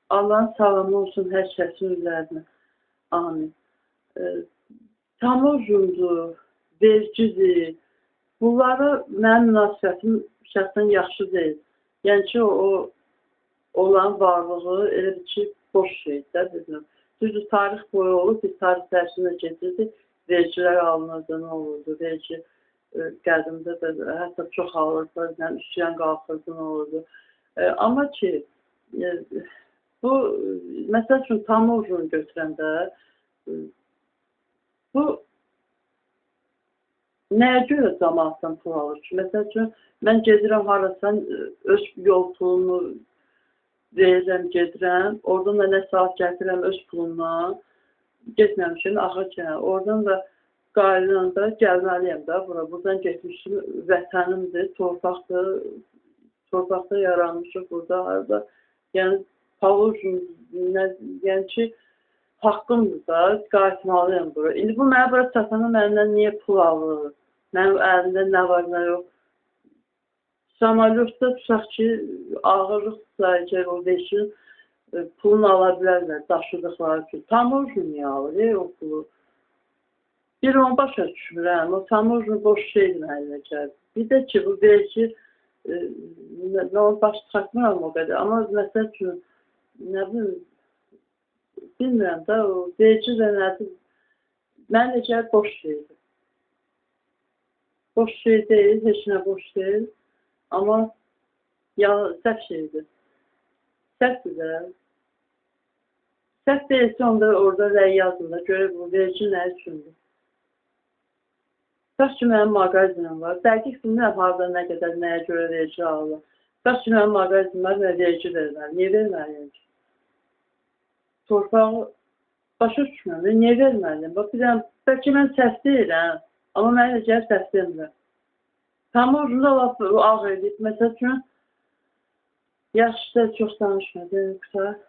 Allahın salamı olsun hər kəsin üzərinə. Amin. Tamojundur, vergidir. Bunlara mənim münasibətim şəxsən yaxşı deyil. Yəni ki, o onların varlığı elə bir ki, boş şeydir də, bilmirəm. Düzdür, tarix boyu olub, biz tarix dərsində gedirdik, vergilər alınırdı, nə olurdu, vergi qədimdə də hətta çox alırdılar, yəni üsyan qalxırdı, nə olurdu. Amma ki, bu, məsəl üçün, tamojunu götürəndə, bu, nəyə görə cəmaatdan pul alır ki? Məsəl üçün, mən gedirəm harasan, öz yol pulunu verirəm, gedirəm, oradan da nə saat gətirirəm öz pulumdan, getməmişim, axır ki, oradan da qayıdanda gəlməliyəm də bura. Buradan getmişim, vətənimdir, torpaqdır, torpaqda yaranmışıq burada, harada. Yəni, pavurcun, yəni ki, haqqımdır da, qayıtmalıyam bura. İndi bu mənə bura çatanda məndən niyə pul alır? Mənim əlimdə nə var, nə yox? Samolyotda tutaq ki, ağırlıqsa, əgər o versin, pulunu ala bilərlər, daşıdıqları üçün. Tamojun niyə alır o pulu? Bir onu başa düşmürəm, o tamojun boş şeydir mənə gəlir. Bir də ki, bu vergi, mən onu baş çıxartmıram o qədər. Amma məsəl üçün, nə bilim, bilmirəm də, o vergi də nədir? Mənə gəlir boş şeydir. Boş şey deyil, heç nə boş deyil. Amma ya, səhv şeydir. Səhvdir də. Səhv deyilsə onda orada rəy yazın da, görək bu vergi nə üçündür. Tutaq ki, mənim mağazinim var. Dəqiq bilmirəm harada nə qədər, nəyə görə vergi alırlar. Tutaq ki, mənim mağazinim var, mənə vergi verməli. Niyə verməliyəm ki? Torpağı başa düşmürəm. Niyə verməliyəm? Bax, bilirəm, bəlkə mən səhv deyirəm, amma mənə gəlir səhv demirəm. Tamojunda lap ağ edib, məsəl üçün, yaxşı da çox danışmadım, qısa.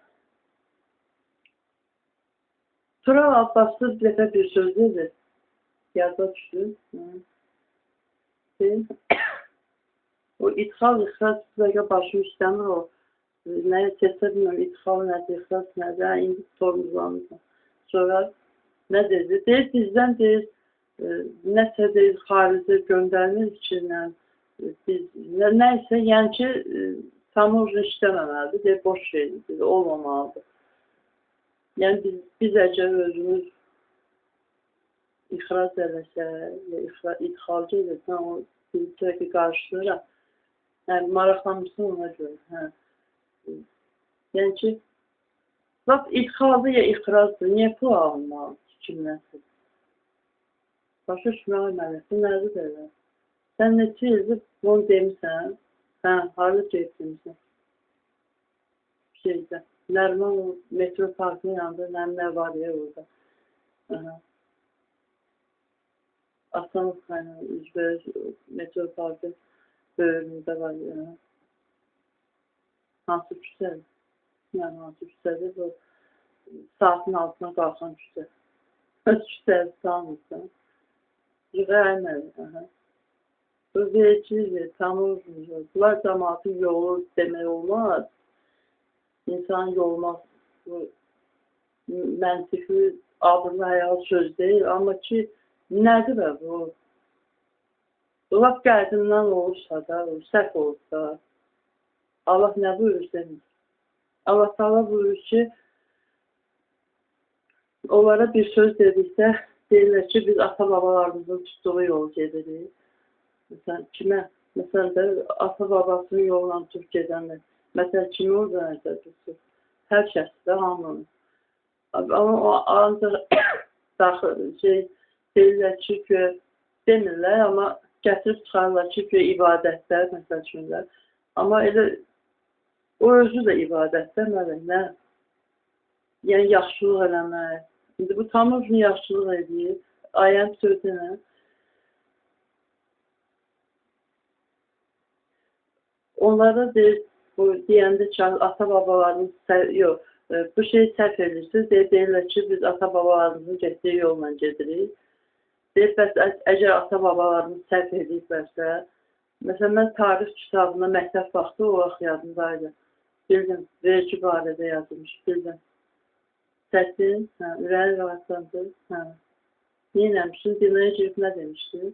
Tural Abbaslı bir dəfə bir söz dedi, yadda düşdü. O idxal, ixrac, bir dəqiqə başım işləmir o. Nəyə seçə bilmirəm, idxal nədir, ixrac nədir, indi sorumuzlanmışam. Sonra nə dedi? Deyir, bizdən deyir, nəsə deyir, xaricə göndərmir ki, biz, nə isə, yəni ki, tamojun işləməməlidir, deyir, boş şeydir, olmamalıdır. Yəni, biz əgər özümüz ixrac eləsək, idxalcı eləsək, o bir ki, qarışdırıram. Yəni, maraqlanmışsın ona görə. Hə. Yəni ki, lap idxaldır ya ixracdır, niyə pul alınmalıdır kimdənsə? Başa düşmək mənim, nədir belə? Sən neçə ildir bunu demisən? Hə, harada gedib demisən? Şeydə, Nəriman o metro parkının yanında nə var ya orada. Aha. Asanov kaynağı, üzbəüz metro parkı bölümündə var ya. Hansı küçə? Yəni, hansı küçədir? Bu saatın altına qalxan küçə. Küçə tanımırsan. Yığayməli, aha. Bu vericidir, tamojundur. Bunlar cəmaatın yolu demək olmaz. İnsanın yolmaz. Bu məntiqli, abırlı həyalı söz deyil. Amma ki, nədir bə bu? Lap qədimdən olursa da, səhv olursa, Allah nə buyurur demir? Allah Teala buyurur ki, onlara bir söz dedikdə, deyirlər ki, biz ata-babalarımızın tutduğu yolu gedirik. Məsələn, kimə? Məsələn də, ata-babasının yolla tutub gedənlər. Məsələn, kimi orada nəzər tutur? Hər kəs də, hamının. Amma o ancaq daxil, şey, deyirlər ki, demirlər, amma gətirib çıxarırlar ki, ibadətlər, məsəl üçünlər. Amma elə o özü də ibadətlər, mənim, nə? Yəni, yaxşılıq eləmək. İndi bu tamamını yaxşılıq edir. Ayəm sözü nə? Onlara deyir, bu deyəndə ki, ata-babalarımız, yox, bu şeyi səhv edirsiniz, deyirlər ki, biz ata-babalarımızın getdiyi yolla gedirik. Deyir, bəs əgər ata-babalarımız səhv ediblərsə, məsələn, mən tarix kitabına məktəb vaxtı o vaxt yadımdaydı. Bildim. Vergi barədə yazılmış. Bildim. Çətin, hə, ürəyin rahatlandı. Hə. Neynəmişsin? Dinaya girib nə demişdi?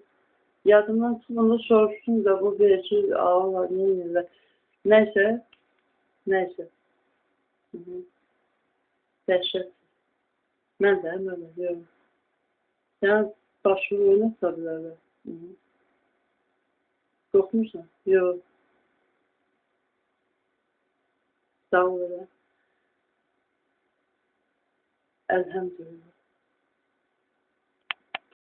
Yadımdan çıxıb onu soruşdum da bu vergi alırlar, neynirlər. Nəysə, nəysə. Hı -hı. Dəhşət. Mən də, mən də, yox. Sən başını oynatsa bilərlər. Hı -hı. Qorxmursan? Yox. Sağ ol elə. Elhamdülillah.